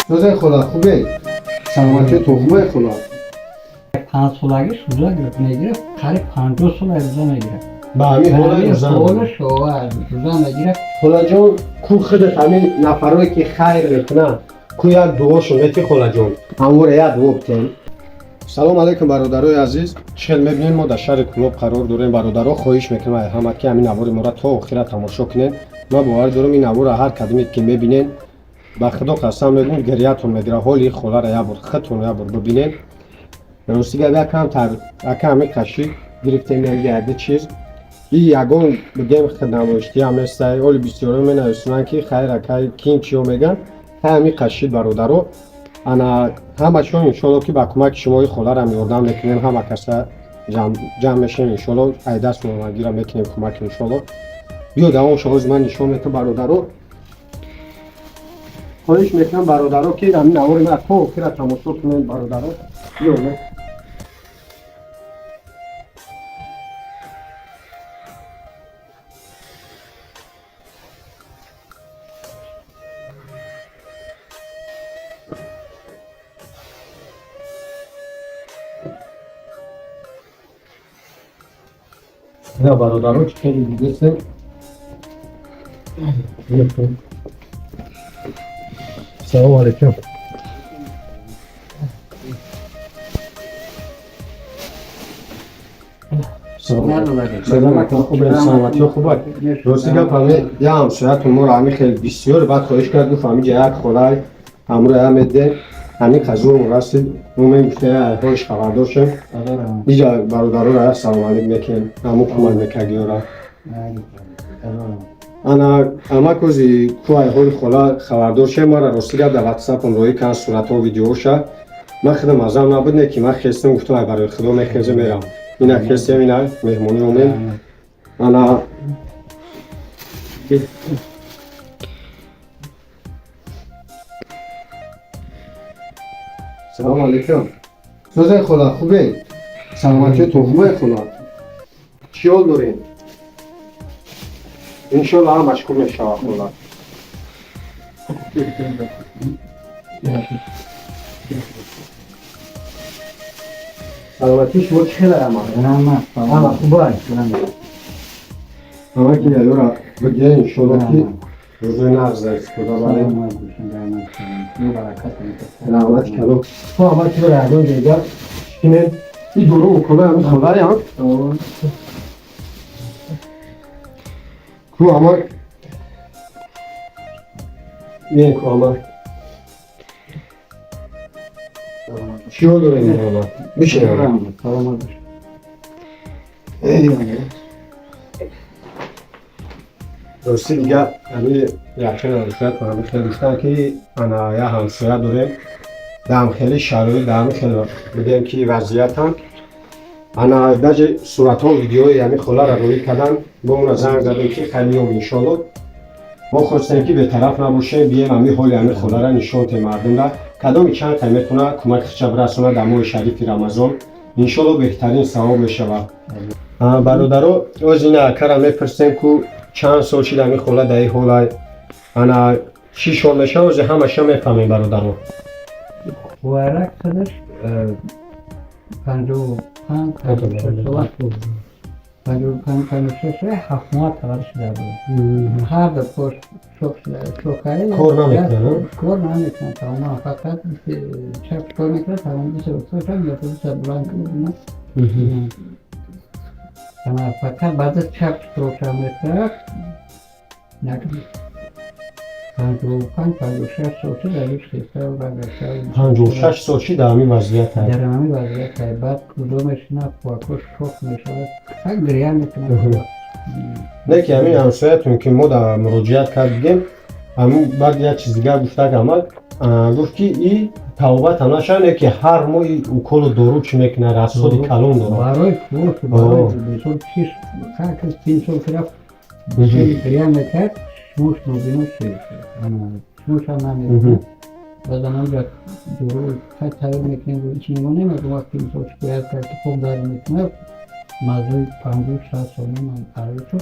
Сӯзаи хола, хубе? Саломатиятон хубе, хола? 5 солагиш рӯза мегирифт, қариб 50 сола рӯза мегирифт. Ба ҳамин ҳола рӯза? Ҳолаш рӯза мегирифт. Холаҷон, ку худат ҳамин нафарое ки хайр мекунанд, ку як дуошон мети, холаҷон, ҳамвора як дуо битем. Салом алейкум, бародарои азиз! Чӣ хел мебинед, мо дар шаҳри Кӯлоб қарор дорем. Бародаро, хоҳиш мекунам ай ҳамат, ки ҳамин навори моро то охира тамошо кунед. Ман боварӣ дорам, ин наворро ҳар кадоме ки мебинед, ба худо қасам мегӯм, гирьятон мегирад. Ҳоли холаро як бор худтон як бор бибинед. Рости гап, якам якам ҳамин қаши гирифтем, яде чиз и ягон бигем хиднамоиштиам нестай. Оли бисёро менависонанд, ки хайр, акай, ким чиё меган. Хай, ҳамин қашид, бародаро, ана ҳамашон иншолло, ки ба кӯмаки шумои холарам ёрдам мекунем. Ҳама каса ҷамъ мешем, иншолло, ай даст омадгира мекунем кӯмак, иншолло. Биё, давом шавоз, ман нишон метам. Бародаро, хоҳиш мекунам, бародаро, ки ҳамин навори ман то охира тамошо кунем. Бародаро, биё. На, бародаро, чӣ хеле дидесем. Салому алейкум. Саломатиё хуб? Рости гап, ҳами я ҳамсоятон моро ҳами хеле бисёр баъд хоҳиш кард, гуфт, ҳамиҷа як холай ҳамро я меде, ҳамин қазурмо расид. Мо мегуфта, ҳолиш хабардор шем. Иҷа бародароро як салом алейк мекунем, ҳамун кӯмак мекардиёра. Ана амакози ку ай ҳоли хола хабардор шем. Мара, рости гап, дар ватсапам роҳӣ кан суратҳо, видеоша. Ман худам азам набуд, не ки ман хестам, гуфтам, ай барои худо мехезам, мерам. Ина хестем, ина меҳмонӣ омем. Ана салому алейкум. Сӯзаи хола, хубе? Саломатиятон хубе, хола? Чӣ ҳол дорем? Иншолло, ҳамаш хуб мешавад, хола. Саломатии шумо чӣ хел, ама? Ҳама хубай? Ама ки ёра бигирем, иншолло, ки рӯзои нағз истифода барем. Раҳмати калон. Хо, аввал ки ягон ҷойга шинем. И дору уколои ҳамин холаям ку, ама биен ку, ама чӣ ҳол дорем, ама бишинем. Саломат бош. Рости дига, ҳами якчанд ҳамсоя ҳами хел гуфтанд, ки ана як ҳамсоя дорем, дар хеле шароит, дар ҳами хел бигем ки вазъиятанд. Ана даже суратҳо, видеои ҳами холаро роҳӣ кардан. Мо уна занг задем, ки хай меом, иншолло. Мо хостем, ки бетараф набошем, бием, ҳами ҳоли ҳами холара нишон тем мардумда. Кадоми чанд қай метавона кӯмаки хича бирасонад дар моҳи шарифи Рамазон, иншолло, беҳтарин савоб мешавад. Бародаро, оз ина акара мепурсем, ку чанд сол шид ҳами хола дар ин ҳолай, ана чӣ шол мешава, ози ҳамаша мефаҳмем, бародаро. Хӯрак худаш 55, 56 сола, 55, 56 сола, 7 моҳ таваллуд шуда буд. Ҳар ду пош шохаи. Кор намекунад? Кор намекунад тамоман, фақат чап кор мекунад тамом. Дуса ё дуса буланд. Фақат баъда чап кор мекунад. 55, 56 сол шуд, аз хеста баргашта. 56 сол шид дар ҳамин вазъият? Дар ҳамин вазъият. Баъд куҷо мешинад, қуввакош шох мешавад, гиря мекунад. Не ки ҳамин ҳамсоятон, ки мо дар муроҷиат кардем, ҳамин баъд як чиз дигар гуфтак, амак гуфт, ки и тавобатам нашавад, не ки ҳар моҳ уколу дору чӣ мекунад, расходи калон дорад. Барои фурӯш, барои мисол чиш, ҳар кас 3 сол ки рафт, гиря мекард, шумош нобино шуд, шумошам намекунад. Баъд анамҷа дору тайёр мекунем, ҳеч мемонем. Вақти мисол шикоят кард, ки пом дард мекунад. Мазои 50-60 сомон ҳам қарор шуд.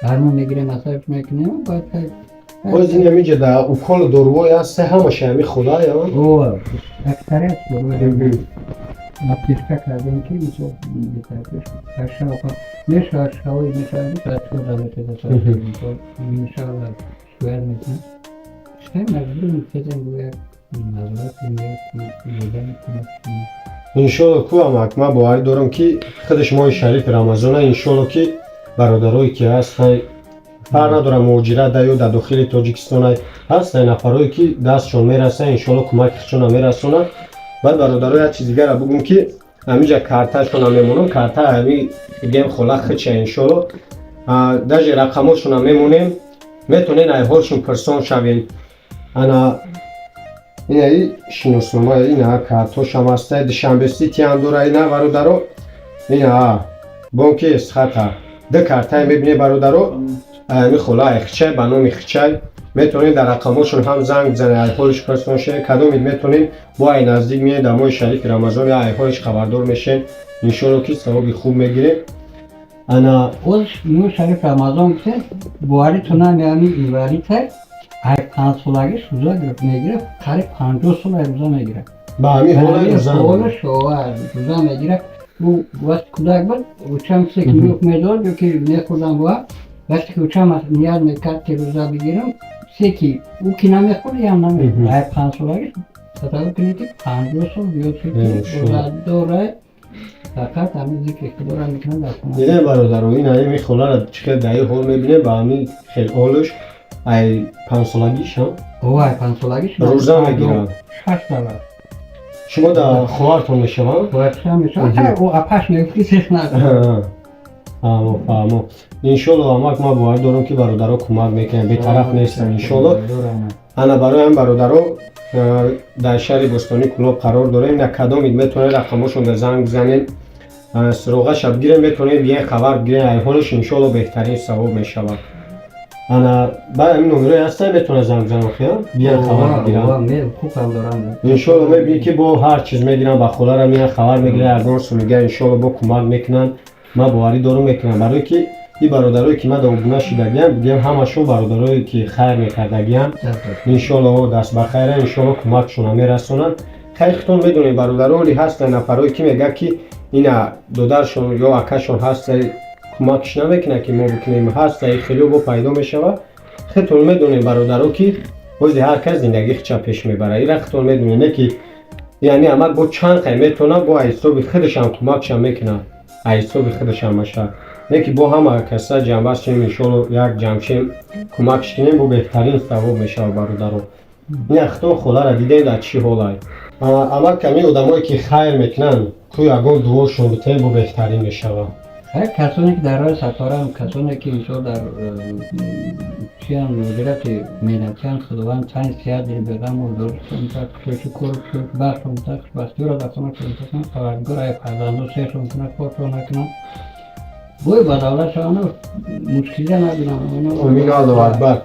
Дармон мегирем, масраф мекунем, баъд Боз ин ҳамиҷа да уколу дорувое ҳаст, ҳамаша ҳами хола ё? О, аксарият дору аптечка кардем, ки мисол бетарфиш мешавад, шавои мешавад, бачаҳо замешада, мисол иншалла шикоят мекунад. Хай, маҷбурем, хезем, як назорат кунем, як ёрдам кунем. Иншолло, ку амак, ман боварӣ дорам, ки худаш моҳи шарифи Рамазона, иншолло, ки бародарое ки ҳаст, хай, фарқ надорам, муҳоҷират да ё дар дохили Тоҷикистон ҳастанд нафарое, ки дастшон мераса, иншолло, кӯмаки худшона мерасонад. Баъд, бародаро, як чиз дигара бугум, ки ҳамиҷа карташона мемонам, карта ҳами гем хола хича, иншолло, даже рақамошона мемонем, метонен айҳолшон пирсон шавем. Ана инаи шиноснома, ина картошам ҳаста, Душанбе Ситиам дора, ина, бародаро, ина бонки Эсхата, ду картае мебине, бародаро, ами хола айхчай, ба номи хичай. Метавонед дар рақамошон ҳам занг бизанед, айҳолиш пирсон шавед. Кадомид метавонед, бо ай наздик меед, дар моҳи шарифи Рамазон я айҳолиш хабардор мешед. Иншолло, ки савоби хуб мегирем. Ана. Оз моҳи шариф Рамазон гуфтем, боваритон намеами, инвалид ай 5 солагиш рӯза мегирад, қариб 50 сол ай рӯза мегирад. Ба ҳамин ҳолай рӯза? Ҳолаш рӯза мегирад. Ӯ вақти кӯдак буд, учам чизе ки меёфт медод ё ки мехӯрдам, бо вақте ки учам ният мекард, ки рӯза бигирам, чизе ки ӯ ки намехӯрд, ям намехӯрд. Ай 5 солагиш, тасаввур кунед, ки 50 сол зиёд шуд, ки рӯза дорад, фақат ҳамин зикри худоро мекунад дар хона. Дидем, бародаро, ин ҳамин холаро чӣ хел дар ин ҳол мебинем, ба ҳамин хел ҳолаш ай 5 солагишам О, ай 5 солагиш рӯза мегирад. 6 сол аст. Шумо дар хоҳартон мешаванд? Хоҳаршам мешавад. Ӯ апаш мегуфт, ки сех накун. Фаҳмо, фаҳмо. Иншолло, амак, ман боварӣ дорам, ки бародаро кӯмак мекунанд, бетараф нестанд, иншолло. Ана, барои ҳам, бародаро, дар шаҳри Бӯстонӣ Кӯлоб қарор дорем. На, кадомид метавонед рақамошонда занг бизанед, суроғаша бигиред, метавонед биен, хабар бигиред айҳолиш. Иншолло, беҳтарин савоб мешавад. Ана, баъд ҳамин номерое ҳастанд, метавонад занг бизананд, хия биен, хабар бигиранд. Ҳуқуқам дорам. Иншолло, мебинӣ, ки бо ҳар чиз мегиранд, ба холара меян, хабар мегиранд, ягон сумига, иншолло, бо кӯмак мекунанд. Ман боварӣ дорам, мекунам, барое ки ин бародарое ки ман обуна шидагиам, бигӯям, ҳамашон бародарое ки хайр мекардагиам. Иншолло, даст ба хайра, иншолло, кӯмакшона мерасонанд. Хайр, худтон медонед, бародаро, оли ҳастанд нафарое, ки мегӯяд, ки ина додаршон ё акашон ҳаста, кӯмакш намекунад, ки мо бикунем. Ҳаста, хеле бо пайдо мешавад. Худтон медонед, бародаро, ки бози ҳар кас зиндагии худша пеш мебарад. Ира худтон медонед, не ки яъне амак бо чанд қай метавонад, бо ҳисоби худашам кӯмакшам мекунад, ҳисоби худашам маша, не ки бо ҳама каса ҷамъбаст шем, иншолло, як ҷамъ шем, кӯмакш кунем, бо беҳтарин савоб мешавад, бародаро. Ина худтон холара дидем, дар чӣ ҳолай. Амак, ками одамое ки хайр мекунанд, ку ягон дуошон битем, бо беҳтарин мешавад. Хайр, касоне ки дар роҳи сафаранд, касоне ки мисол дар чиян, муҳоҷирати меҳнатиянд, Худованд тани сиҳат, дили беғаму дорушон та, хушошу кор, хушбахтшон та, хушбахтиёро дар хонашон кунад, Парвардигор ай фарзандо сершон кунад, коршон накунад, бой ба давлат шаванд, мушкилия набинанд. Омин, Аллоҳу акбар.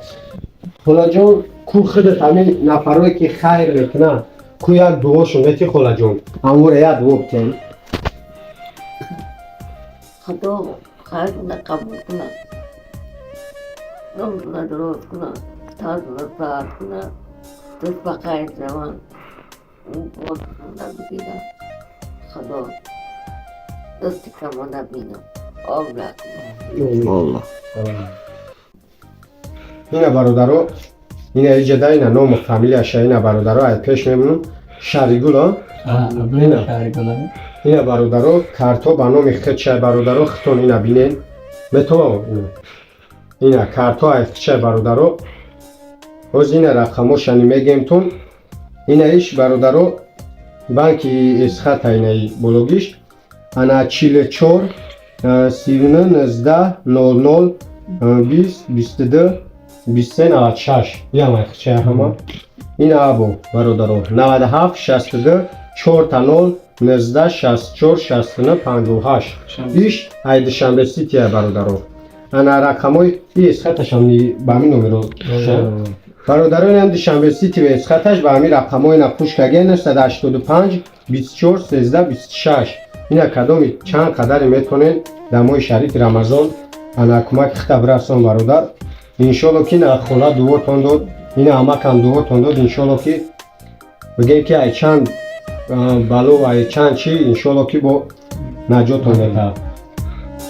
Холаҷон, ку худат ҳамин нафарое ки хайр мекунанд, ку як дуошон мети, холаҷон, ҳамвора як дуо битем. Худо хайрона қабул кунад, номзона дуруст кунад, тазона саат кунад, даст ба хайр шаванд, бигирад. Худо дасти камо набинам, об накунад. Аллоҳ. Ина, бародаро, ина иҷада, ина ному фамилияша, ина, бародаро, ай пеш мемонам, Шаригул, а? Шаҳригула. Ина, бародаро, карто ба номи хичай, бародаро, хитон ина бинен, метова, ина карто ай хичай, бародаро. Ҳоз ина рақамошани мегемтун. Ина иш, бародаро, банки Эсхата, инаи бологиш, ана 44 39 19 00 20 22 23 96, ямай хичай ҳама. Ина або, бародаро, 97 62 4 0 19 64 69 58, иш ай Душанбе Сития, бародаро. Ана рақамои и Эсхаташам ба ҳамин номеро, бародаро, инам Душанбе Сити ва Эсхаташ ба ҳамин рақамои на пушкаге 985 24 13 26. Ина кадоми чанд қадаре метонен дар моҳи шарифи Рамазон ана кӯмаки хита бирасон, бародар. Иншолло, ки на хола дуотон дод, ина амакам дуотон дод. Иншолло, ки бигем, ки ай чанд бало, ай чанд чи, иншолло, ки бо наҷотон метавад.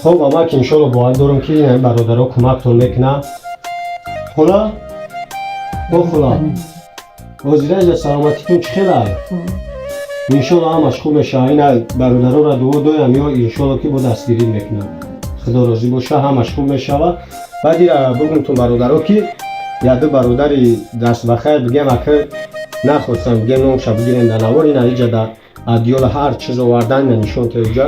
Хоб, амак, иншолло, бовар дорам, ки ин бародаро кӯмактон мекунад. Хола, о хола, ҳозираҷа саломатитон чӣ хел ай? Иншолло, ҳамаш хуб мешавад. Ина бародароро дуо доям, ё иншолло, ки бо дастгирӣ мекунад. Худо розӣ боша, ҳамаш хуб мешавад. Баъд ира бигумтон, бародаро, ки яду бародари даст ба хайр бигем, ака нахостам бигем, номша бигирем дар навор. Ина иҷа да одеяла ҳар чиз овардан, ина нишон теҷа,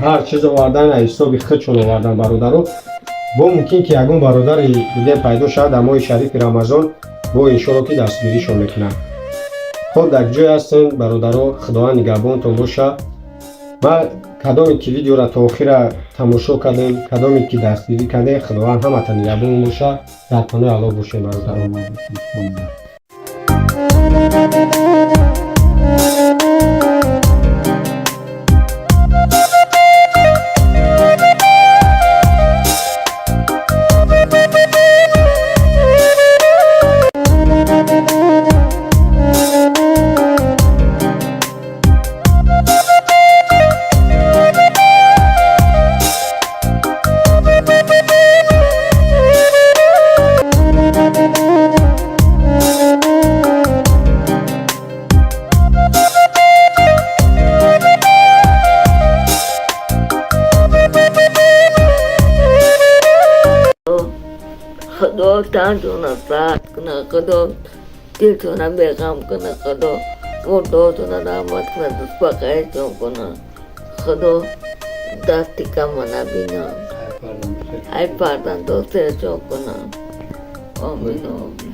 ҳар чиз овардан, ҳисоби худшон овардан, бародаро. Бо мумкин, ки ягон бародари бигем пайдо шавад дар моҳи шарифи Рамазон, бо иншолло, ки дастгиришон мекунад. Хоб, дар ҷое ҳастем, бародаро, Худованд нигаҳбонтон боша. Ва кадоме ки видеора то охира тамошо кардем, кадоме ки дастгирӣ кардем, Худованд ҳамата нигаҳбон боша. Дар паноҳи Аллоҳ бошем, бародаро. Саломат бошед. Худо тантона саат куна, Худо дилтона беғам куна, Худо мурдотона раҳмат куна, дустбақайшон куна. Худо дасти кама набинам. Ай фарзандо сершон куна. Омин, омин.